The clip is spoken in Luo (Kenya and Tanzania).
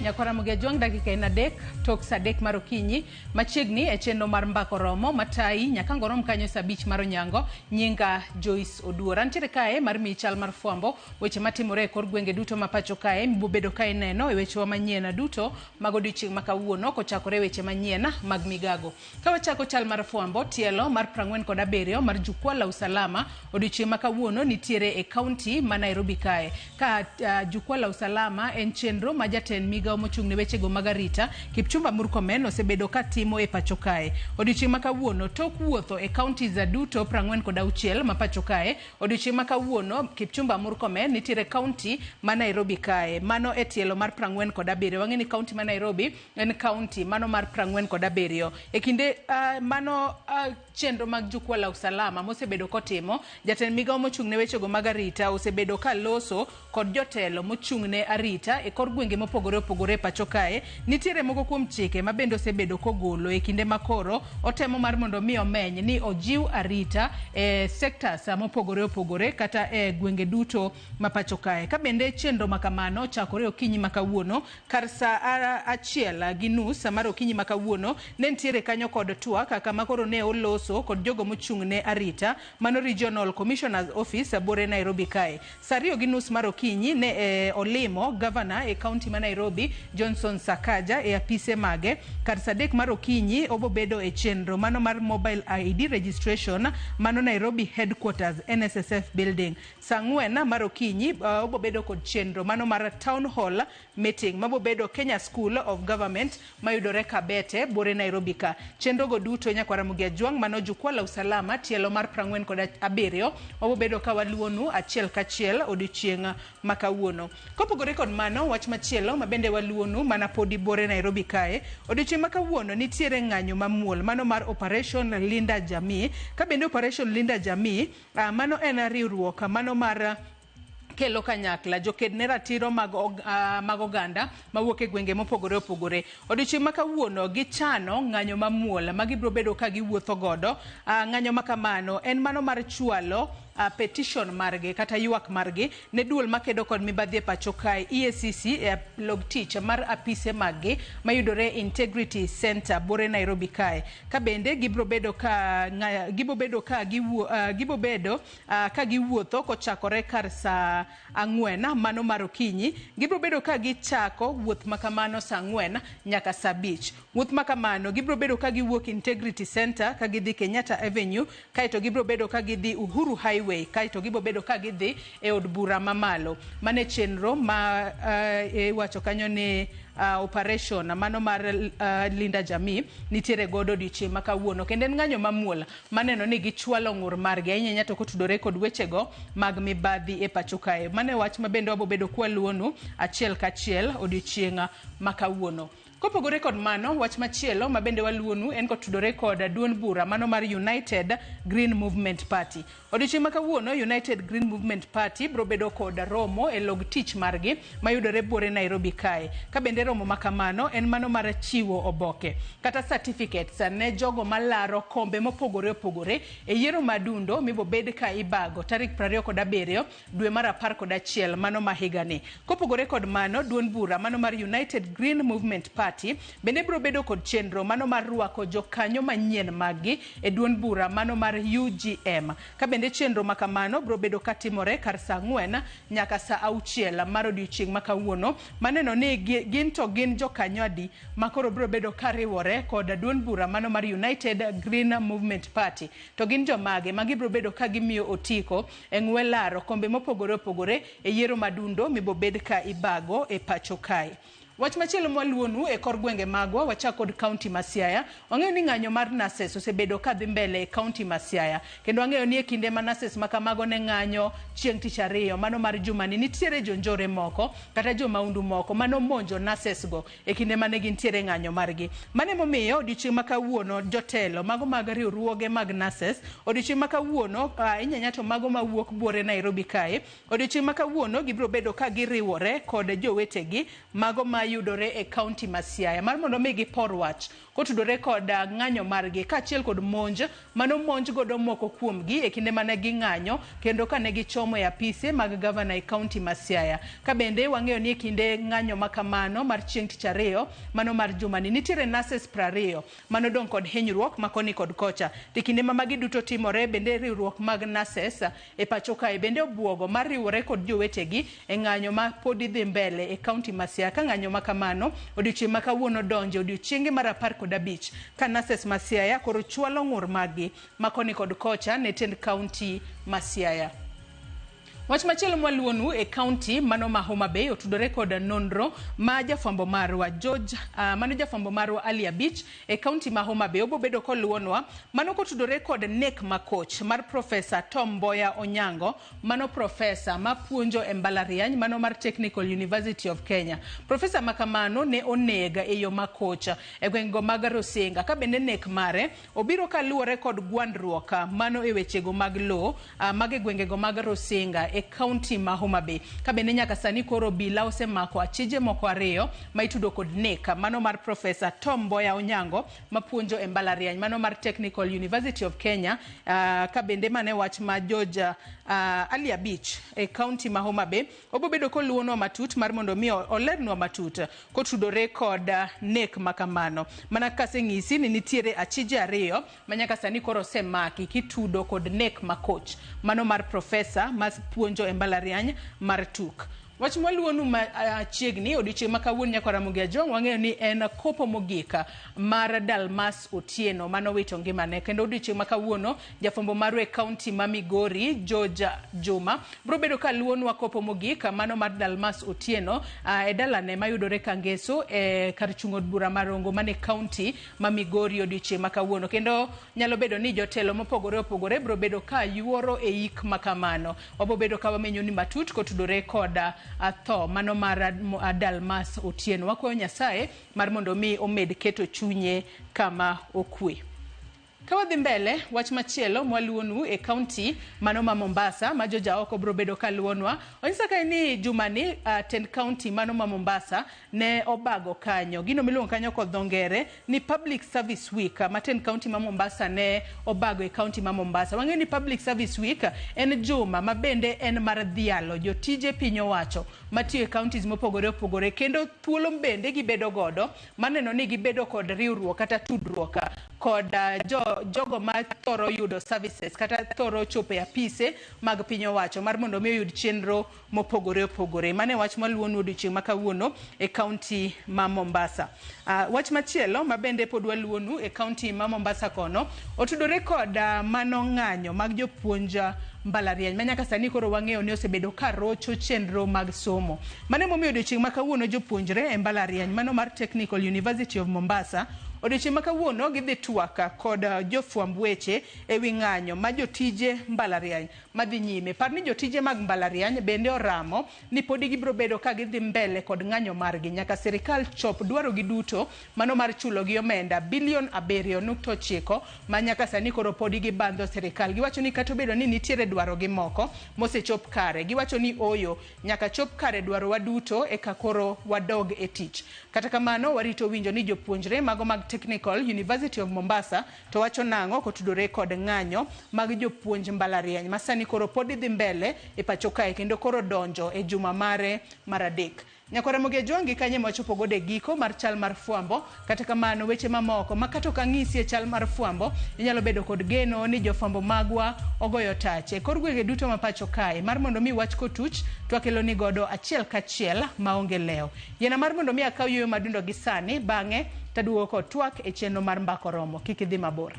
Nyakwara Mugia Jwang' dakika en 3 tok sa 3 mar okinyi machiegni e chenro mar mbako romo matayi nyaka ngorom kanyo sa 5 mar onyango. Nyinga Joyce Oduor. Antiere kae mar miyi chal mar fwambo weche matimore e kor gwenge duto ma pacho kae mibobedo ka ineno e wechewa manyien duto mag odiochieng' ma kawuono kochakore e weche manyien mag migago. Ka wachako chal mar fwambo, tielo mar 47 mar Jukwaa la Usalama odiochieng' ma kawuono nitiere e kaunti ma Nairobi kae. Ka Jukwaa la Usalama en chenro ma jatend migawo mochung' ne wechego mag arita Kipchumba Murkomen osebedo ka timo e pacho kae. Odiochieng' ma kawuono tok wuotho e counties duto 46 ma pacho kae, odiochieng' ma kawuono Kipchumba Murkomen nitiere kaunti ma Nairobi kae. Mano e tielo mar 47. Wang'e ni kaunti ma Nairobi en kaunti mano mar 47. E kinde mano chenro mag Jukwaa la Usalama mosebedo kotimo, jatend migawo mochung' ne wechego mag arita osebedo ka loso kod jotelo mochung' ne arita e kor gwenge mopogore opogore e pacho kae. Nitiere moko kuom chike ma bende osebedo kogolo e kinde ma koro otemo mar mondo mi omeny ni ojiw arita e sectors mopogore opogore kata e gwenge duto ma pacho kae. Ka bende chenro ma kamano ochakore okinyi ma kawuono kar sa 1:30 mar okinyi ma kawuono ne nitiere kanyo kod twak kama koro ne oloso kod jogo mochung' ne arita mano Regional Commissioner's Office buore Nairobi kae. Sa 2:30 mar okinyi ne olimo gavana e kaunti ma Nairobi Johnson Sakaja e apise mage. Kar sa 3 mar okinyi obobedo e chenro mano mar mobile ID registration mano Nairobi headquarters NSSF building. Sa 4 mar okinyi obobedo kod chenro mano mar town hall meeting mabobedo Kenya School of Government mayudore Kabete buore Nairobi ka. Chenro go duto nyakwara Mugia Jwang' mano Jukwaa la Usalama tielo mar 47 wabobedo ka waluonu achiel kachiel odiochieng' ma kawuono. Kopogore kod mano, wach machielo mabende waluonu mana podi buore Nairobi kae, odiochieng' ma kawuono nitiere ng'anyo mamuol mano mar Operation Linda Jamii. Ka bende Operation Linda Jamii mano en riwruok mano mar kelo kanyakla joked ne ratiro mag oganda mawuok e gwenge mopogore opogore. Odiochieng' ma kawuono gichano ng'anyo mamuol ma gibiro bedo ka giwuotho godo. Ng'anyo ma kamano en mano mar chwalo petition margi kata ywak margi ne duol makedo kod mibadhi e pacho kae EACC e log tich mar apise maggi mayudore Integrity Center buore Nairobi kae. Ka bende gibiro bedo ka gibiro bedo ka gibiro bedo ka giwuotho kochakore kar sa 4 mano mar okinyi. Gibiro bedo ka gichako wuoth makamano sa 4 nyaka sa 5. Wuoth makamano gibiro bedo ka giwuok Integrity Center ka gidhi Kenyatta Avenue, kaeto gibiro bedo ka gidhi Uhuru Highway, kaeto gibiro bedo ka gidhi e od bura mamalo. Mane chenro ma iwacho kanyo ni operation mano mar Linda Jamii nitiere godo odiochieng' ma kawuono. Kendo en ng'anyo mamuol maneno ni gichwalo ng'ur margi ahinya ahinya to kotudore kod wechego mag mibadhi e pacho kae. Mano e wach ma bende wabobedo kwaluonu achiel kachiel odiochieng' ma kawuono. Kopogore kod mano, wach machielo ma bende waluonu en kotudore kod duond bura mano mar United Green Movement Party. Odiochieng' ma kawuono United Green Movement Party biro bedo kod romo e log tich margi mayudore buore Nairobi kae. Ka bende romo ma kamano en mano mar chiwo oboke kata certificates ne jogo malaro kombe mopogore opogore e yiero madundo mibobed ka ibago tarik 27 dwe mar 11 mano ma higani. Kopogore kod mano, duond bura mano mar United Green Movement Party bende biro bedo kod chenro mano mar rwako jokanyo manyien maggi e duond bura mano mar UGM. Ka bende chenro ma kamano biro bedo katimore kar sa 4 nyaka sa 6 mar odiochieng' ma kawuono, maneno ni gin to gin jokanyo adi ma koro biro bedo kariwore kod duond bura mano mar United Green Movement Party. To gin jomage ma gibiro bedo ka gimiyo otiko e ng'we laro kombe mopogore opogore e yiero madundo mibobed ka ibago e pacho kae. Wach machielo mwaluonu e kor gwenge magwa, wachak kod kaunti ma Siaya. Wang'eyo ni ng'anyo mar nurses osebedo ka dhi mbele e kaunti ma Siaya. Kendo wang'eyo ni e kinde ma nurses ma kamago ne ng'anyo chieng' tich ariyo mano mar jumani, nitiere jonjore moko kata jomaundu moko manomonjo nurses go e kinde mane gintiere ng'anyo margi. Mano emomiyo odiochieng' ma kawuono jotelo mago mag riwruoge mag nurses, odiochieng' ma kawuono ahinya to mago mawuok buore Nairobi kae, odiochieng' ma kawuono gibiro bedo ka giriwore kod jowetegi mago mayudore e kaunti ma Siaya mar mondo mi gipor wach Kotudore kod ng'anyo margi kaachiel kod monj mano monj godo moko kuomgi e kinde mane ging'anyo kendo kane gichomo e apise mag gavana e kaunti ma Siaya. Ka bende wang'eyo ni e kinde ng'anyo ma kamano mar chieng' tich ariyo mano mar jumani nitiere nurses 20 manodong' kod hinyruok ma koni kod kocha. To e kinde ma magi duto timore bende riwruok mag nurses e pacho kae bende obuogo mar riwore kod jowetegi e ng'anyo ma podi dhi mbele e kaunti ma Siaya ka ng'anyo ma kamano odiochieng' ma kawuono donjo odiochienge mar 15 ka nurses ma Siaya koro chwalo ng'ur maggi ma koni kod kocha ne tend kaunti ma Siaya. Wach machielo mwaluonu e kaunti mano ma Homa Bay otudore kod nonro ma jafwambo marwa George mano jafwambo marwa Ali Abich e kaunti ma Homa Bay obobedo koluwonwa mano kotudore kod nek makoch mar Profesa Tom Mboya Onyango mano profesa mapuonjo e mbalariany mano mar Technical University of Kenya. Profesa makamano ne oneg e yo makoch e gweng'go mag Rusinga ka bende nek mare obiro kaluwore kod gwandruok mano e wechego mag lowo mag e gwengego mag Rusinga e kaunti ma Homa Bay. Ka bende nyaka sani koro obila osemako achije moko ariyo ma itudo kod nek mano mar Profesa Tom Mboya Onyango mapuonjo e mbalariany mano mar Technical University of Kenya ka bende mane wach ma George Ali Abich e kaunti ma Homa Bay obobedo koluwonwa matut mar mondo mi olernwa matut kotudore kod nek makamano. Mana kaseng'isi ni nitiere achije ariyo ma nyaka sani koro osemaki kitudo kod nek makoch mano mar profesa ma puonjo e mbalariany mar TUK. Wach mwaluwonu machiegni odiochieng' ma kawuono nyaka Ramogi Ajwang' wang'eyo ni en kopo mogik mar Dalmas Otieno manowito ngimane kendo odiochieng' ma kawuono jafwambo marwa e kaunti ma Migori George Juma biro bedo ka luwonwa kopo mogik mano mar Dalmas Otieno e dalane mayudore Kangeso e kar chung' od bura ma Rongo mane kaunti ma Migori odiochieng' ma kawuono kendo nyalo bedo ni jotelo mopogore opogore biro bedo ka yuoro e ik ma kamano. Wabo bedo ka wamenyo ni matut kotudore kod tho mano mar Dalmas Otieno. Wakwayo Nyasaye mar mondo mi omed keto chunye kama okwe. Ka wadhi mbele, wach machielo mwaluwonu e kaunti mano ma Mombasa ma jojaoko biro bedo ka luwonwa. Onyisa kae ni jumani tend kaunti mano ma Mombasa ne obago kanyo gino miluongo kanyo kod dho ngere ni Public Service Week ma tend kaunti ma Mombasa ne obago e kaunti ma Mombasa. Wang'eyo ni Public Service Week en juma ma bende en mar dhialo jotije piny owacho matiyo e counties mopogore opogore kendo thuolo bende gibedo godo maneno ni gibedo kod riwruok kata tudruok kod jogo ma thoro yudo services kata thoro chopo e apise mag piny owacho mar mondo mi oyud chenro mopogore opogore. Mano e wach maluwonu odiochieng' ma kawuono e kaunti ma Mombasa. Wach machielo ma bende pod waluwonu e kaunti ma Mombasa kono otudore kod mano ng'anyo mag jopuonj mbalariany ma nyaka sani koro wang'eyo ni osebedo ka rocho chenro mag somo. Mano emomiyo odiochieng' ma kawuono jopuonjre e mbalariany mano mar Technical University of Mombasa odiochieng' ma kawuono gidhi twak kod jofwamb weche ewi ng'anyo ma jotije mbalariany madhi nyime. Par ni jotije mag mbalariany bende oramo ni podi gibiro bedo ka gidhi mbele kod ng'anyo margi nyaka sirikal chop dwarogi duto mano mar chulogi omenda bilion 7.9 ma nyaka sani koro podi gibandho sirikal. Giwacho ni kata obedo ni nitiere dwarogi moko mosechop kare, giwacho ni oyo nyaka chop kare dwarowa duto eka koro wadog e tich. Kata kamano warito winjo ni jopuonjre mago mag Technical University of Mombasa to wacho nang'o kotudore kod ng'anyo mag jopuonj mbalariany ma sani koro pod dhi mbele e pacho kae kendo koro donjo e juma mare mar adek. Nyakwar Ramogi Ajwang' gi kanye mwachopo godo e giko mar chal mar fwambo. Kata kamano weche mamoko ma kata ok ang'isi e chal mar fwambo inyalo bedo kod geno ni jofwambo magwa ogoyo tach e kor gwenge duto ma pacho kae mar mondo mi wach kotuch to wakelo ni godo achiel kachiel maonge lewo. Yiena mar mondo mi akaw yueyo madundo gi sani bang'e taduogo kod twak e chenro mar Mbaka Oromo. Kik idhi mabor.